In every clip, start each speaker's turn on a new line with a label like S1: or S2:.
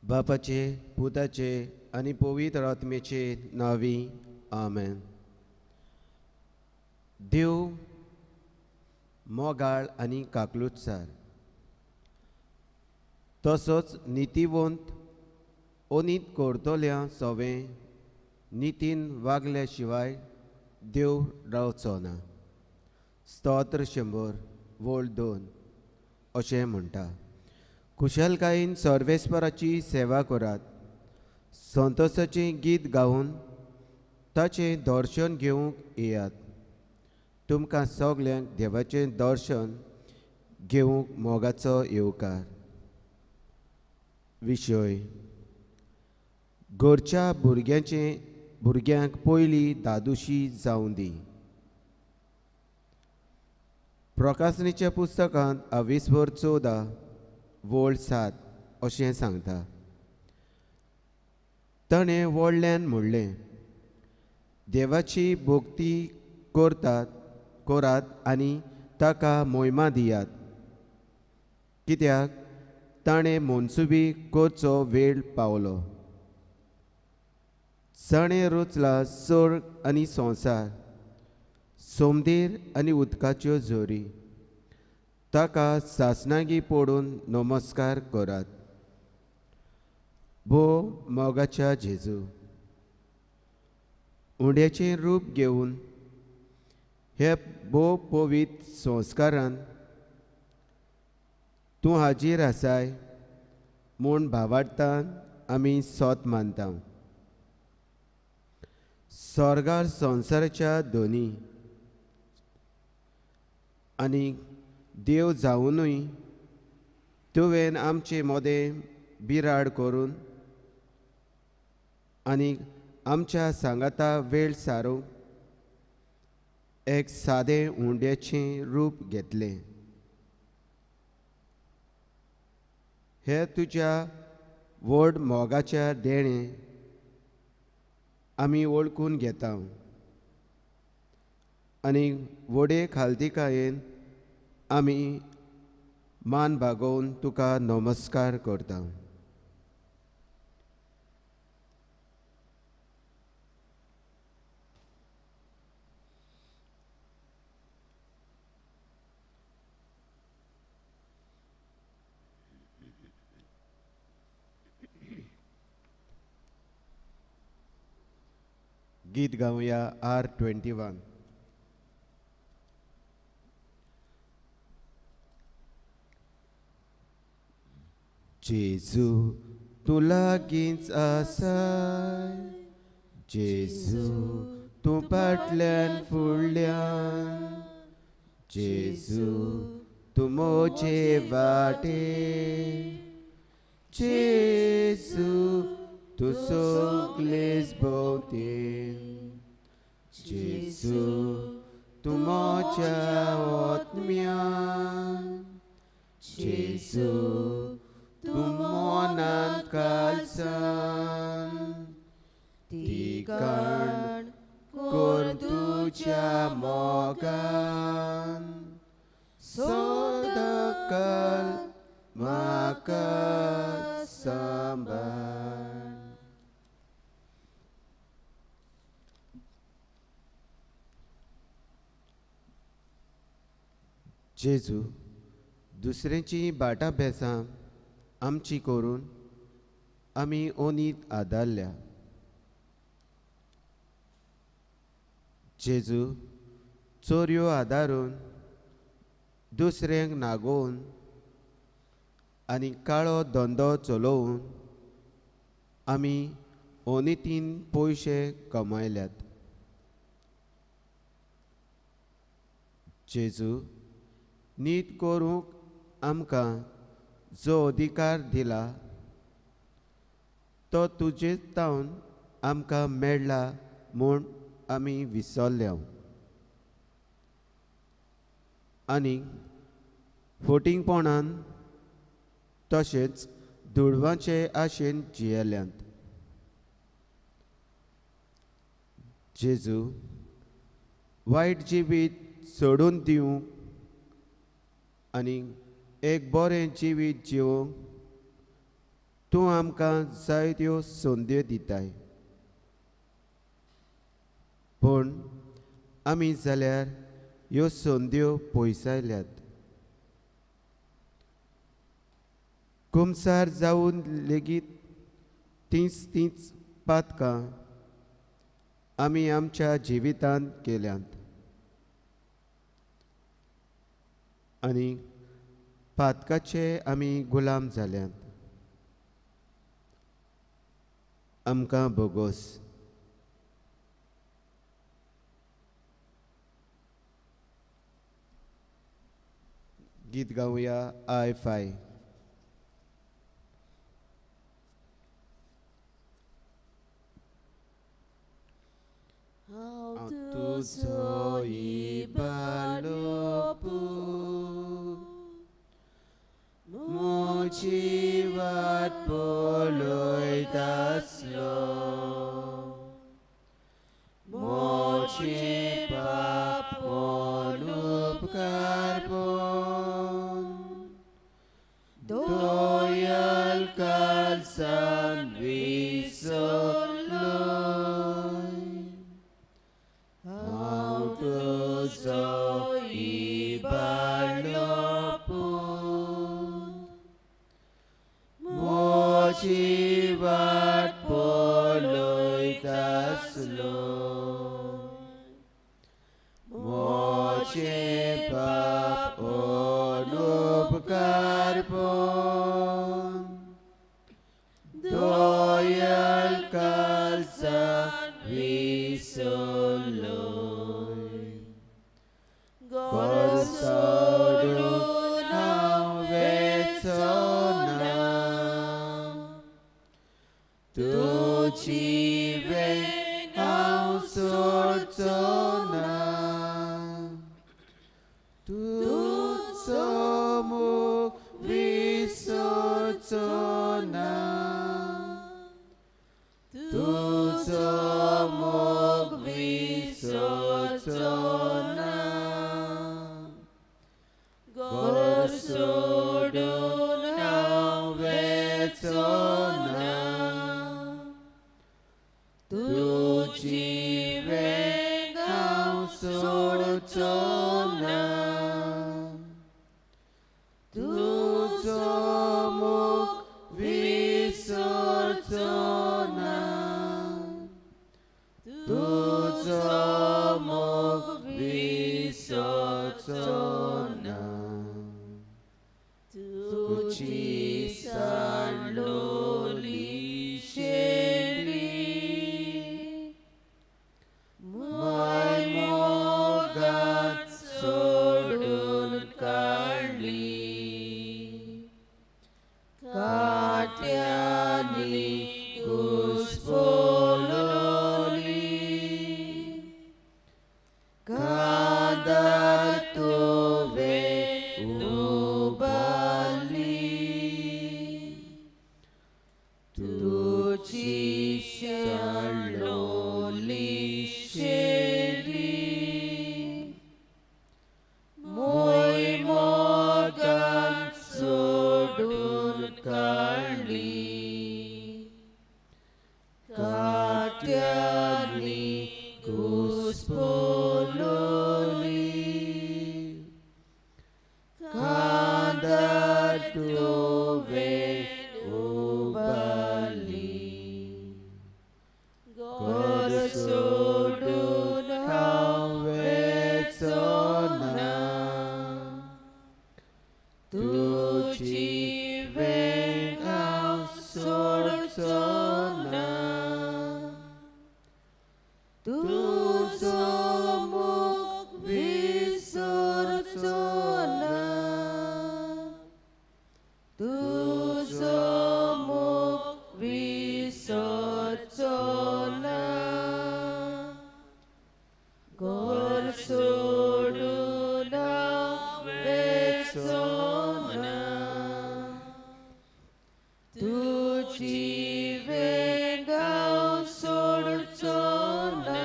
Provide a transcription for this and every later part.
S1: बापाचे, पुताचे आनी पवित्र आत्म्याचे नांवी, आमेन. देव मोगाळ आनी काकलुतसार, तसोच नितीवंत अनीत करतल्या सवें नितीन वागल्या शिवाय देव रावचो ना. स्तोत्र 100 वळ 2 अशें म्हणटा. खुशालकायेन सर्वेस्पराची सेवा करात, संतोषाचें गीत गावन ताचें दर्शन घेवंक येयात. तुमकां सगल्यांक देवाचें दर्शन घेवंक मोगाचो येवकार. विशय: घरच्या भुरग्यांक पयली दादुशी जावं दी. प्रकाशनीच्या पुस्तकांत अविस्वर 14 वळ 7 अशें सांगता. ताणें व्हडल्यान म्हणलें, देवाची भक्ती करात आनी ताका मोहिमा दियात, कित्याक ताणें मनसुबी करचो वेळ पावलो. जाणें रचला सर्ग आनी संवसार, सोमदीर आनी उदकाच्यो झरी, ताका सासणागी पडून नमस्कार करात. भो मोगाच्या जेजू, उंड्याचें रूप घेवन हे भोव पवित्र संस्कारान तूं हाजीर आसाय म्हूण भावार्थान आमी सोत मानता. स्वर्गार संवसाराच्या दोनी आनी देव जावनूय तुवें आमचे मदें बिराड करून आनी आमच्या सांगाता वेळ सारूंक एक सादें उंड्याचें रूप घेतलें. हे तुज्या व्हड मोगाच्या देणें आमी वळखून घेता आनी व्हडे खालतिकायेन आमी मान बागोवन तुका नमस्कार करता. गीत गावया R21. जेजू तूं लागींच आसाय, जेजू तूं फाटल्यान फुडल्यान, जेजू तूं म्हजे वाटेर, जेजू तूं सगळेच भोंवतेन, जेजू तूं म्हज्या आत्म्यान, जेजू तूं मनांत काळजान, तिकण कर तुज्या मोगान, सदांकाळ म्हाका सांबाळ. जेजू, दुसऱ्यांची बाटा बेसां आमची करून आमी ओनीत आदारल्या. जेजू, चोरयो आदारून दुसऱ्यांक नागोवन आनी काळो धंदो चलोवन आमी ओनितीन पयशे कमायल्यात. जेजू, नीत करूंक आमकां जो अधिकार दिला तो तुजेच तावन आमकां मेळ्ळा म्हूण आमी विसरल्या आनी फोटिंगपणान तशेंच दुडवांचे आशेन जियेल्यात. जेजू, वायट जिवीत सोडून दिवंक आनी एक बरें जिवीत जिवंक तूं आमकां जायत्यो संद्यो दिताय, पूण आमी जाल्यार ह्यो संद्यो पयसायल्यात। कुमसार जावन लेगीत तींच तींच पातकां आमी आमच्या जिवितांत केल्यांत आनी पातकाचे आमी गुलाम जाल्यात। आमकां भोगोस। गीत गावया I five. हांव तुजो इबालो पूत, म्हजी वाट पळयतासलो, म्हजें पाप उपकार पळोवन दोयल काळजान विसरलो। हांव तुजो इबाडलो पूत, म्हजी वाट पळयतासलो, म्हजें पाप उपकार पळोवन दोयल काळजान विसरलो। घर सोडून हांव वचो ना, तुजी वेंग हांव सोडचो ना, तुजो मोग विसरचो ना, तुजो मोग विसरचो ना। घर सोडून हांव वचो ना, तुजी वेंग हांव सोडचो ना, तुजो मोग विसरचो ना, तुजो मोग विसरचो ना। तुजी सांडलोली शेली माय मोगान सोडून काडली, काट्यांनी घुस्पलोली, कांदार तुवें उबारली, तुजी सांडलोली शेली मोय मोगान सोडून काडली, काट्यांनी घुस्पलोली, कांदार तुवें उबारली। घर सोडून हांव वचो ना, तुजी वेंग हांव सोडचो ना, तुजो मोग विसरचो ना, तुजो मोग विसरचो ना। घर सोडून हांव वचो ना, तुजी वेंग हांव सोडचो ना,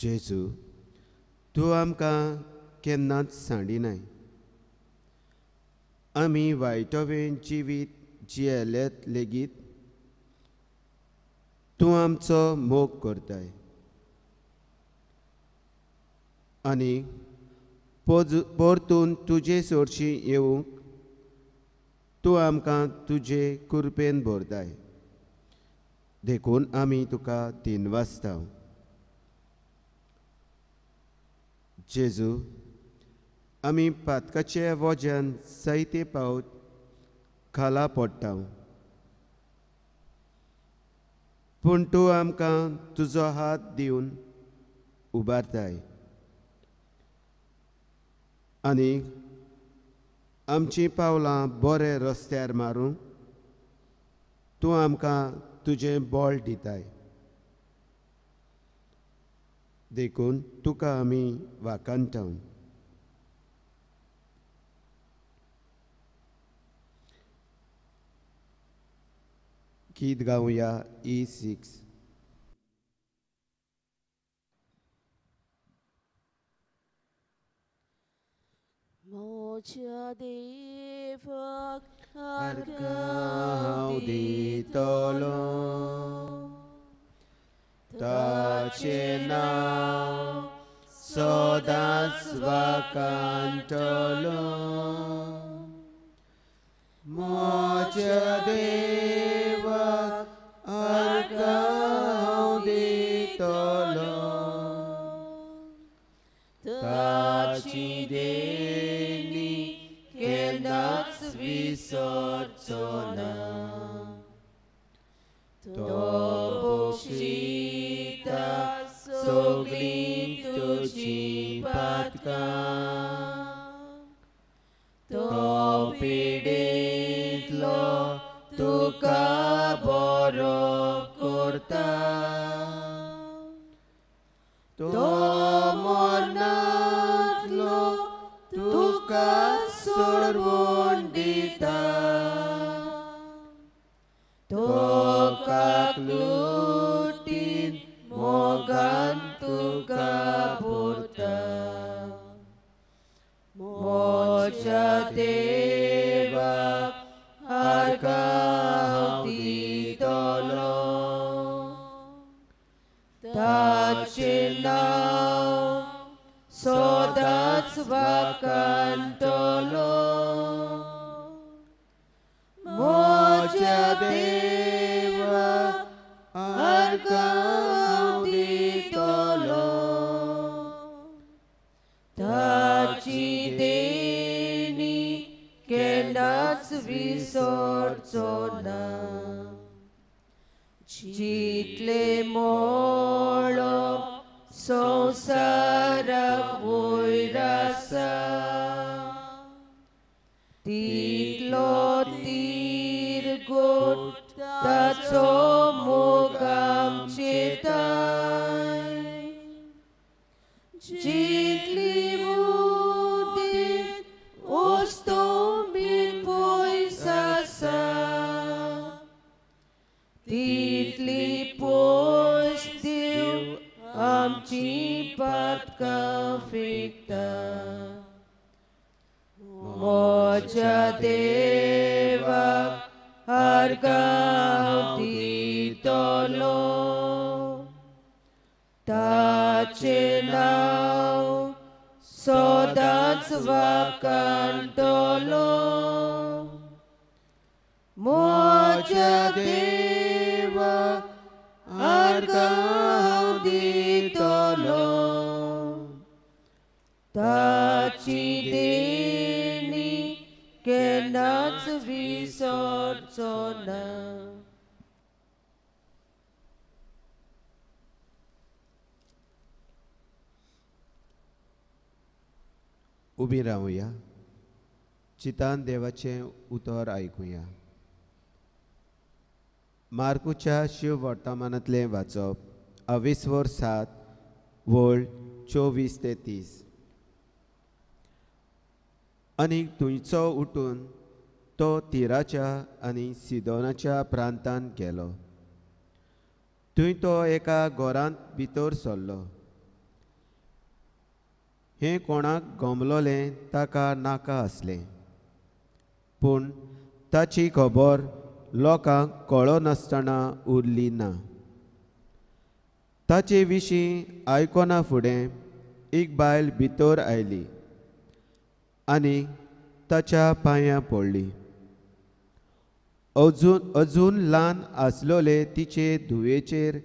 S1: जेजू, तूं आमकां केन्नाच सांडिनाय. आमी वायटोवें जिवीत जियेलेत लेगीत तूं आमचो मोग करताय आनी परतून तुजे सोरशी येवंक तूं आमकां तुजे कृपेन भरताय. देखून आमी तुका दिनवासता. जेजू, आमी पातकाचे वोज्यान जायते पावट खाला पडटा, पूण तूं आमकां तुजो हात दिवन उबारताय आनी आमचीं पावलां बरे रस्त्यार मारूंक तूं आमकां तुजें बळ दिताय. देखून तुका आमी वाखाणटा. गीत गावया E6.
S2: म्हज्या देवाक
S1: हांव दितलो, ताचें नांव सदांच वाखाणटलो. म्हज्या देवाक हांव दितलो, ताची देणी केन्नाच विसरचो ना. तो बक्षिता सगळीं तुजीं पातकां, तो पिडेंतलो तुका बरो करता. तो मरणांतलो तुका सोडवून दिता, तो काकलुटीन मोगान तुका भरता. म्हज्या देवाक हांव दितलो, ताचें नांव सदांच वाखाणटलो. म्हज्या देवाक हांव दितलो, ताची देणी केन्नाच विसरचो ना. जितले मोळो संवसाराक वयर आसा, तितलो तिरगोट ताचो मोग आमचेर ताय. जितली उदीत वस्तूंबी पयस आसा, तितली पयस देव आमची पातकां फेकता. म्हज्या देवाक हांव दितलो, ताचें नांव सदांच वाखाणटलो. म्हज्या देवाक हांव दितलो, ताची देणी केन्नाच विसरचो ना. उबी रावया, चितान देवाचें उतर आयकुया. मार्कूच्या शिव वर्तमानांतलें वाचप अविस्वर 7 वळ 24 ते 30. आनी थंयचो उठून तो तिराच्या आनी सिदोनाच्या प्रांतांत गेलो. थंय तो एका घरांत भितर सरलो. हें कोणाक गमलोलें ताका नाका आसलें, पूण ताची खबर लोकांक कळनासतना उरली ना. ताचे विशीं आयकना फुडें एक बायल भितर आयली आनी ताच्या पांयां पडली. अजून अजून ल्हान आसलोले तिचे धुवेचेर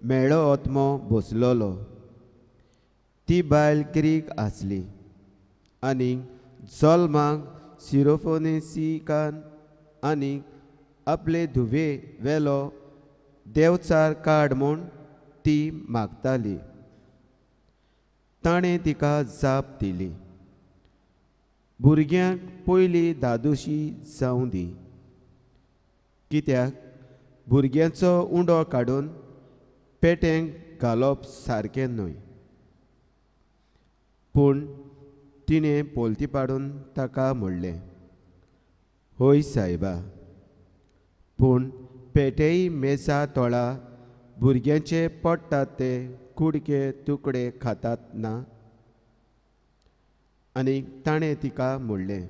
S1: मेळो आत्मो बसलोलो. ती बायल ग्रीक आसली आनी जल्माक सिरोफोनेसिकान आनी आपले धुवे वेलो देवचार काड म्हूण ती मागताली. ताणें तिका जाप दिली, भुरग्यांक पयलीं धादोशी जावं दी, कित्याक भुरग्यांचो उंडो काडून पेट्यांक घालप सारकें न्हय. पूण तिणें पोलती पाडून ताका म्हणलें, हय सायबा, पूण पेटेय मेजा तोळा भुरग्यांचे पडटात ते कुडके तुकडे खातात ना. आनी ताणें तिका म्हणलें,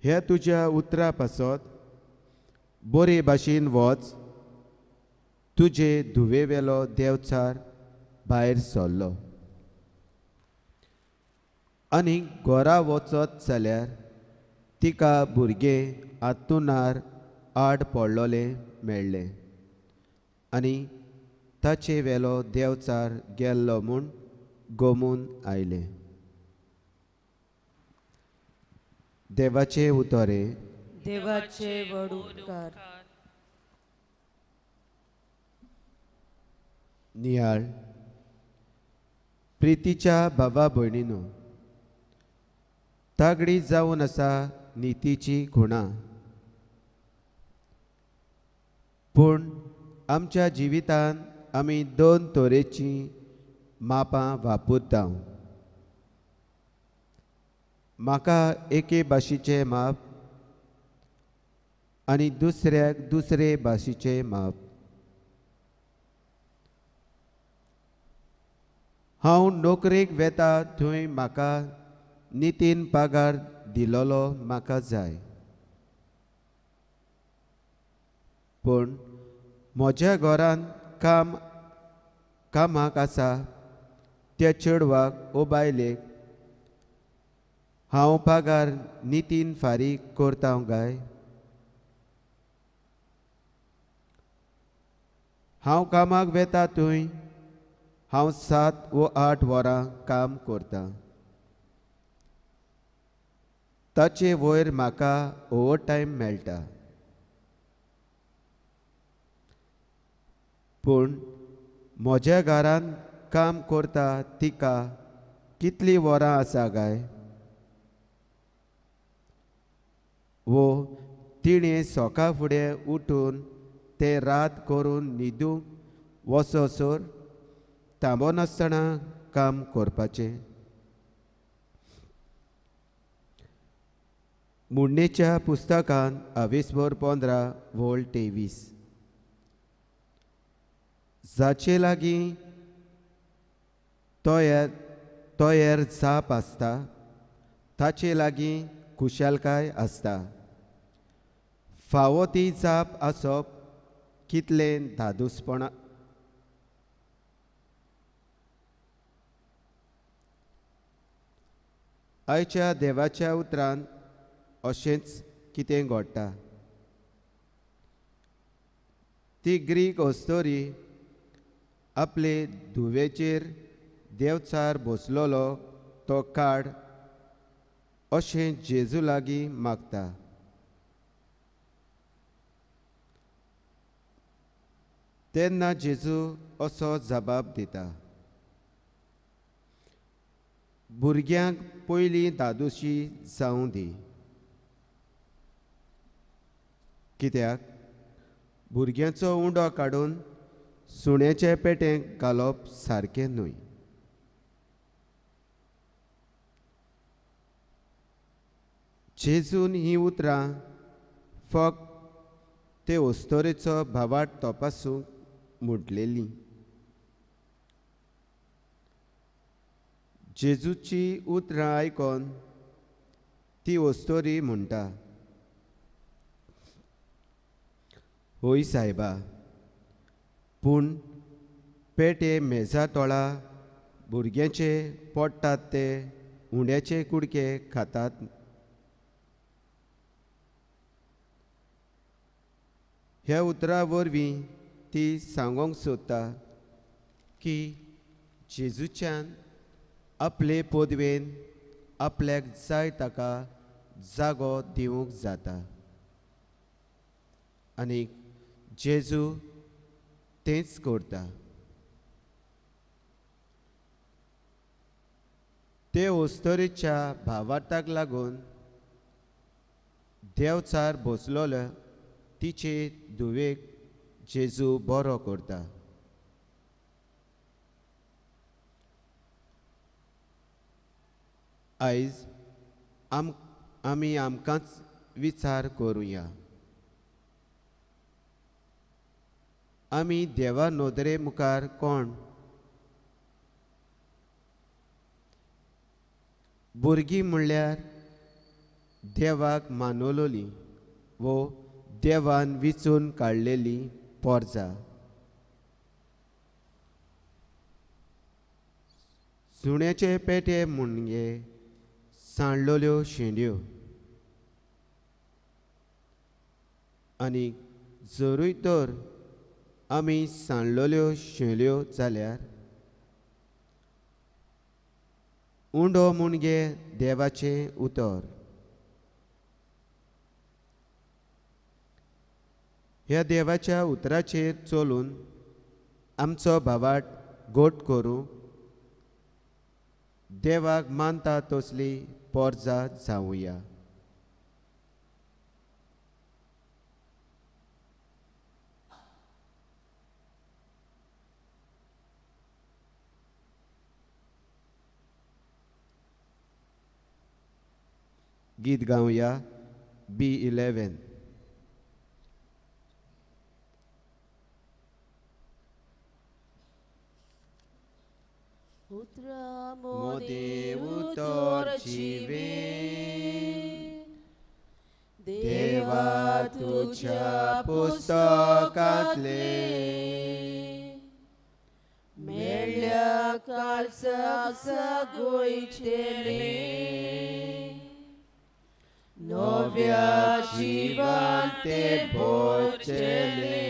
S1: ह्या तुज्या उतरा पासत बरे भाशेन वच, तुजे धुवे वेलो देवचार भायर सरलो. आनी घरा वचत जाल्यार तिका भुरगें आतुनार आड पडलोलें मेळ्ळें आनी ताचे वेलो देवचार गेल्लो म्हूण गोमून आयलें. देवाचें उतर हें.
S2: देवाचे व्हड उपकार.
S1: नियाळ. प्रितीच्या भावा भयणीनो, तागडी जावन आसा नितीची खुणा, पूण आमच्या जिवितांत आमी दोन तरेचीं मापां वापरता. म्हाका एके भाशेचें माप आनी दुसऱ्याक दुसरे भाशेचें माप. हांव नोकरेक वेता थंय म्हाका नितीन पगार दिलोलो म्हाका जाय, पूण म्हज्या घरांत कामाक आसा त्या चेडवाक ओ बायलेक हांव पगार नितीन फारीक करता काय? हांव कामाक वेता थंय हांव 7 व 8 वरां काम करता, ताचे वयर म्हाका ओवर टायम मेळटा, पूण म्हज्या घरांत काम करता तिका कितलीं वरां आसा काय? वो तिणें सकाळ फुडें उठून ते रात करून न्हिदूंक वचसर थांबनासतना काम करपाचें. मुडणेच्या पुस्तकांत अवेस्वर 15 वोल 23 जाचे लागीं तयार जाप आसता ताचे लागीं खुशालकाय आसता. फावो ती जाप आसप कितलें धादोसपणा. आयच्या देवाच्या उतरान अशेंच कितें घडटा. ती ग्रीक अस्तोरी आपले धुवेचेर देवचार बसलोलो तो काड अशें जेजू लागीं मागता. तेन्ना जेजू असो जबाब दिता, भुरग्यांक पयलीं धादोशी जावं दी, कित्याक भुरग्यांचो उंडो काडून सुण्याचे पेटेक घालप सारकें न्हय. जेजून हीं उतरां फक्त ते अस्तोरेचो भावार्थ तपासूंक म्हटलेलीं. जेजूची उतरां आयकोन ती वस्तोरी म्हणटा, होय सायबा, पूण पेटे मेजा तोळा भुरग्यांचे पोडटात ते उंड्याचे कुडके खातात. ह्या उतरा वरवीं ती सांगोंक सोदता की जेजूच्यान आपले पदवेन आपल्याक जाय ताका जागो दिवंक जाता आनी जेजू तेंच करता. ते अस्तोरेच्या भावार्थाक लागून देवचार बसलोलो तिचे धुवेक जेजू बरो करता. आयज आमी आमकांच विचार करुया. आमी देवा नदरे मुखार कोण? भुरगीं म्हणल्यार देवाक मानवलोली वो देवान विचून काडलेली पोरजा. सुण्याचे पेटे मुणगे सांडलोल्यो शेंड्यो. आनी जरूय तर आमी सांडलोल्यो शेंड्यो जाल्यार उंडो मुणगे देवाचें उतर. ह्या देवाच्या उतराचेर चलून आमचो भावाट गोट करूं देवाक मानता तसली पोरजा जावया. गीत गावया B11. मोदे उतर जिवे देवा तुझ्या पुस्तकांतले
S2: मेळ्ळ्या काळजाक जागयतले नव्या
S1: जिवान ते भरचेले.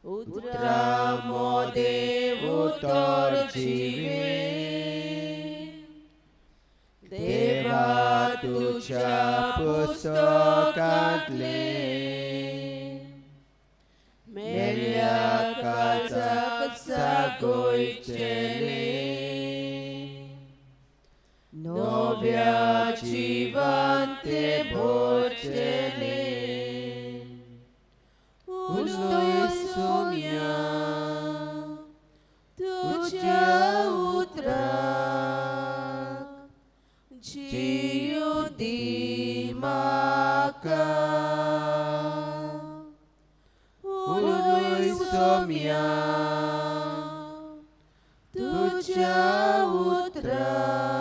S2: उतरा मोदे
S1: उतर जिवे देवा तुझ्या पुस्तकांतले
S2: मेळ्ळ्या
S1: काळजाक जागयतले
S2: नव्या जिवान ते भरचेले. उलय सोम्या तुझ्या उतराक जीव दी म्हाका.
S1: उलय सोम्या
S2: तुझ्या उतराक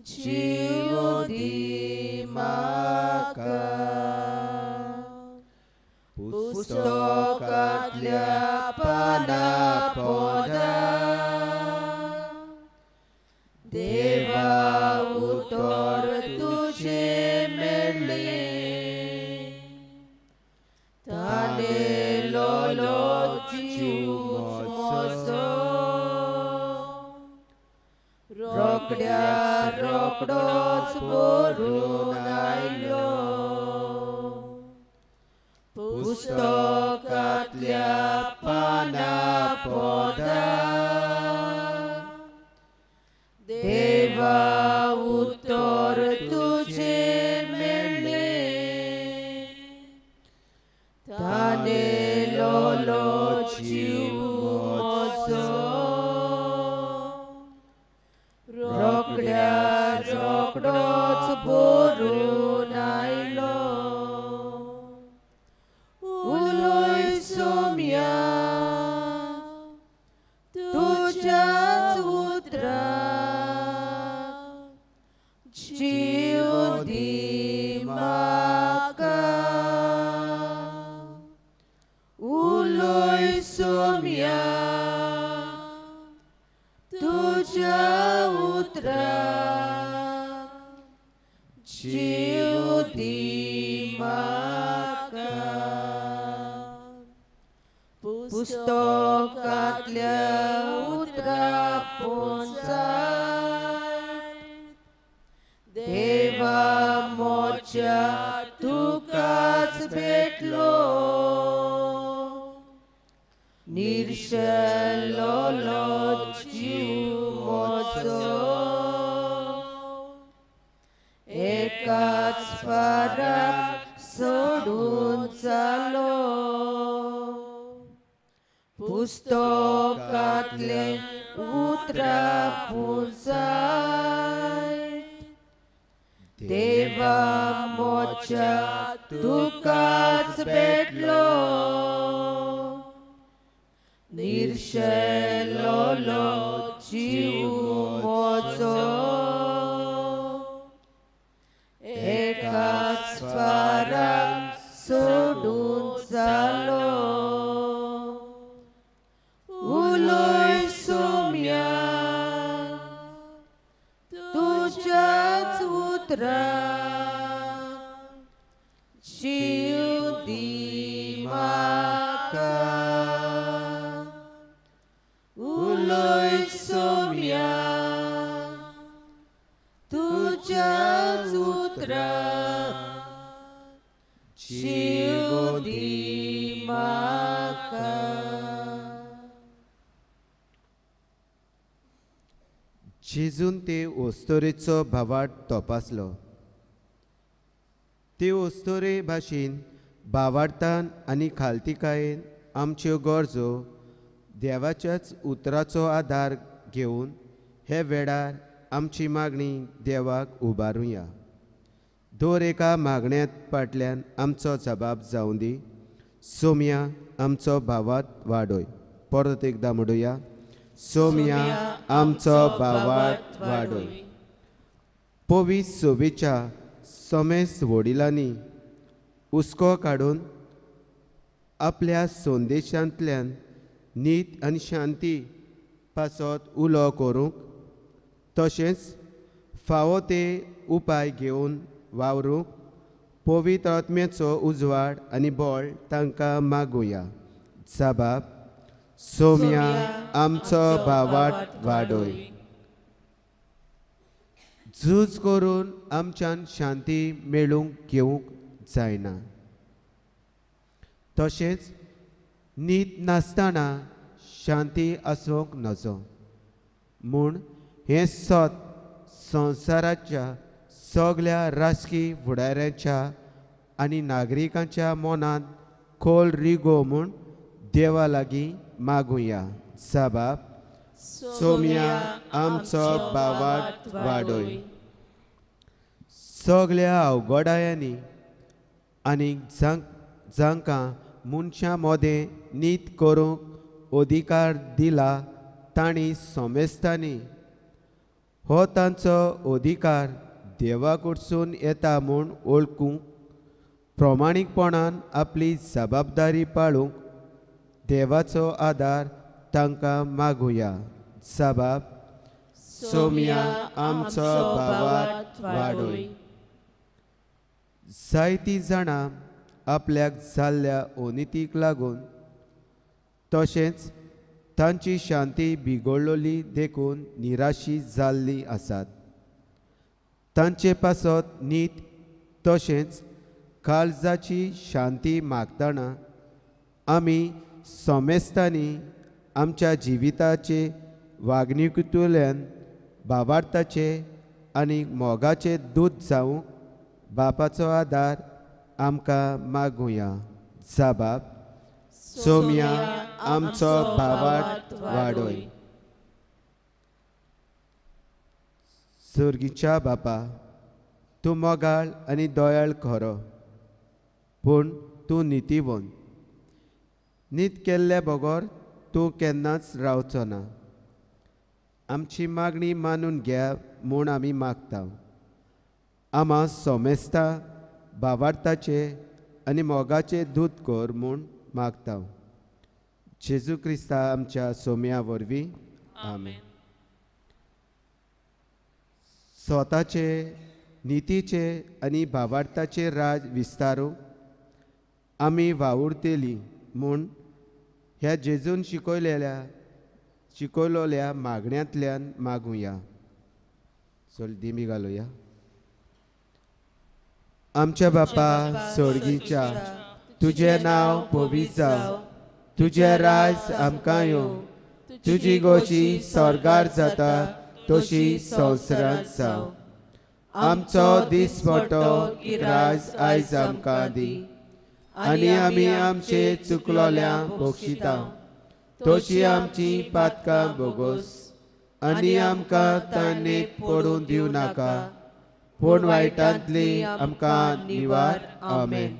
S2: जीव दी म्हाका.
S1: पुस्तकांतल्या पाना पोंदा
S2: देवा उतर तुझें मेळ्ळें तानेलोलो जीव म्हजो रोकड्या रोकडोच भरून आयलो.
S1: पुस्तकांतल्या पाना पोंदा
S2: देवा उतर तुझें मेळ्ळें तानेलोलो जीव म्हजो रोकड्या रोकडोच भरून आयलो. दी म्हाका. पुस्तकांतल्या उतरां पोंसाय देवा मोच्या तुकाच भेटलो. निर्शेलोलो जीव म्हजो एकाच फाराक सोडून चालो. पुस्तकांतले उतरां पुंजाय देवा मोच्या तुकाच भेटलो. निर्शेलोलो जीव म्हजो एकाच फाराक सोडून चालो. उलय सोम्या तुज्याच उतरां जीव दी म्हाका. उलय सोम्या तुज्याच उतरां जीव दी म्हाका.
S1: जेजून ते ओस्तोरेचो भावार्थ तपासलो. ते ओस्तोरे भाशेन भावार्थान आनी खालतिकायेन आमच्यो गरजो देवाच्याच उतराचो आदार घेवन हे वेळार आमची मागणी देवाक उबारुया. दर एका मागण्यांत फाटल्यान आमचो जबाब जावं दी. सोम्या आमचो भावार्थ वाडय. परत एकदां म्हणुया, सोम्या आमचो भावार्थ वाडय. पवित्र सोबेच्या समेस्त वडिलांनी हुस्को काडून आपल्या संदेशांतल्यान नीत आनी शांती पासत उलो करूंक तशेंच फावो ते उपाय घेवन वावरूंक पवित्र आत्म्याचो उजवाड आनी बळ तांकां मागुया. जबाब सोम्या आमचो भावार्थ वाडय. झूज करून आमच्यान शांती मेळूंक घेवंक जायना. तशेंच नीत नासतना शांती आसूंक नजो म्हूण हें सत संवसाराच्या सगल्या राजकी फुडाऱ्यांच्या आनी नागरिकांच्या मनांत खोल रिगो म्हूण देवा लागीं मागुया. जबाब सोम्या आमचो भावार्थ वाडय. सगल्या अवघडायांनी आनी जांकां मनशां मदें नीत करूंक अधिकार दिला तांणी समेस्तांनी हो तांचो अधिकार देवा कडसून येता म्हूण वळखूंक प्रमाणीकपणान आपली जबाबदारी पाळूंक देवाचो आदार तांकां मागुया. जबाब सोम्या आमचो भावार्थ वाडय. जायतीं जाणां आपल्याक जाल्ल्या अनितीक लागून तशेंच तांची शांती बिगडलोली देखून निराशी जाल्ली आसात. तांचे पासत नीत तशेंच काळजाची शांती मागतना आमी समेस्तांनी आमच्या जिविताचे वागणुकींतल्यान भावार्थाचे आनी मोगाचे दूत जावंक बापाचो आदार आमकां मागुया. जबाब सोम्या आमचो भावार्थ वाडय. सर्गीच्या बापा, तूं मोगाळ आनी दयाळ खरो, पूण तूं नितीवंत. नीत केल्ल्या बगर तूं केन्नाच रावचो ना. आमची मागणी मानून घे म्हूण आमी मागता. आमा सोमेस्ता भावार्थाचे आनी मोगाचे दूत कर म्हूण मागता. जेजू क्रिस्ता आमच्या सोम्या वरवीं आमेन. स्वताचे नितीचे आनी भावार्थाचे राज विस्तारूंक आमी वावुरतली म्हूण ह्या जेजून शिकयलेल्या मागण्यांतल्यान मागुया. चल दिमी घालुया. आमच्या बापा स्वर्गीच्या, तुजें नांव पवित्र जावं, तुजें राज आमकां येवं, तुजी गोशी स्वर्गार जाता तशी संवसारांत जावं. आमचो दिसपटो राज आयज आमकां दी आनी आमी आमचे चुकलोल्या बक्षिता तशी आमची पातकां बोगोस आनी आमकां ताणें पडून दिवं नाका, पूण वायटांतली आमकां निवार. आमेन.